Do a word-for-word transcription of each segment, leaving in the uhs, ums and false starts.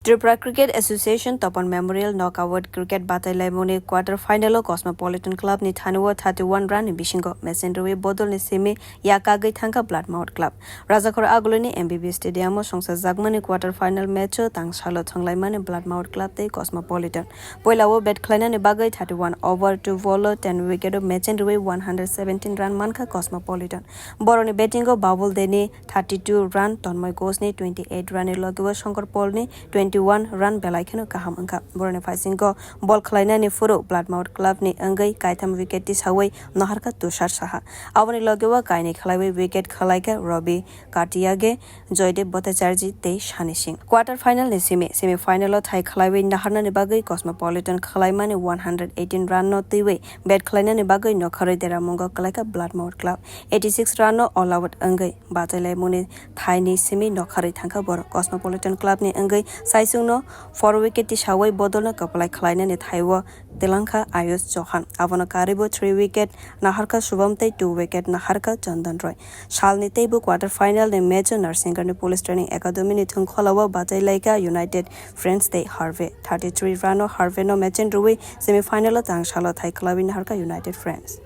Tripura Cricket Association Topan Memorial Knockout Cricket batailaimungni quarter final o Cosmopolitan Club ni thani o thirty one run ni bisingo machine rwi bodol ni simi yakagwi thangkha Bloodmouth Club. Rajakhor Agulini M B B Stadium o songsajakmani quarter final match o tangsalo thwnglaimani Bloodmouth Club tei Cosmopolitan. Poila o bat khlainani bagwi thirty one over two ball o ten wicket o machine rwi one hundred seventeen run mankha Cosmopolitan. Boroni batting o Babul Deni thirty two run, Tonmoy Ghosh ni twenty eight run ni logi o Shankar Paul ni twenty one run belai kheno kaham wngkha. Boroni phaisingo ball khlainani phuru Bloodmouth Club ni wngwi kaitham wicket tisawi naharkha Tushar Saha. Aboni logi o kainwi khlaiwi wicket khlaikha Robi Katiage, Joydev Bhattacharjee tei Shani Singh. Quarter final ni simi, semi final o thai khlaiwi naharnani bagwi Cosmopolitan khlaimani one hundred eighteen run no twiwi bat khlainani bagwi nokharwi deramungo kwlaikha Bloodmouth Club. Eighty six run no all out wngwi bachailaimungni thaini simi nokharwi thangkha borok. Cosmopolitan Club ni wngwi saisungno four wicket tisawi bodolno kwplai khlainani thaio twlangkha Ayush Chauhan. Abono karwibo three wicket naharkha Shubham tei two wicket naharkha Chandan Roy. Salni teibo quarter final ni match o Narsingarni Police Training Academy ni thwngkhwla o bachailaikha United Friends tei Harvey. Thirty three run o Harvey no machine rwi semi final o tangsalo thai khlawi naharkha United Friends.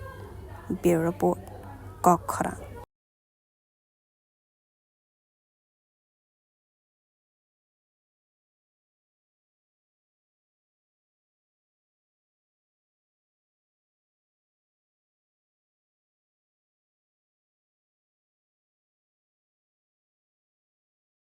Bureau Report, Kok Khorang.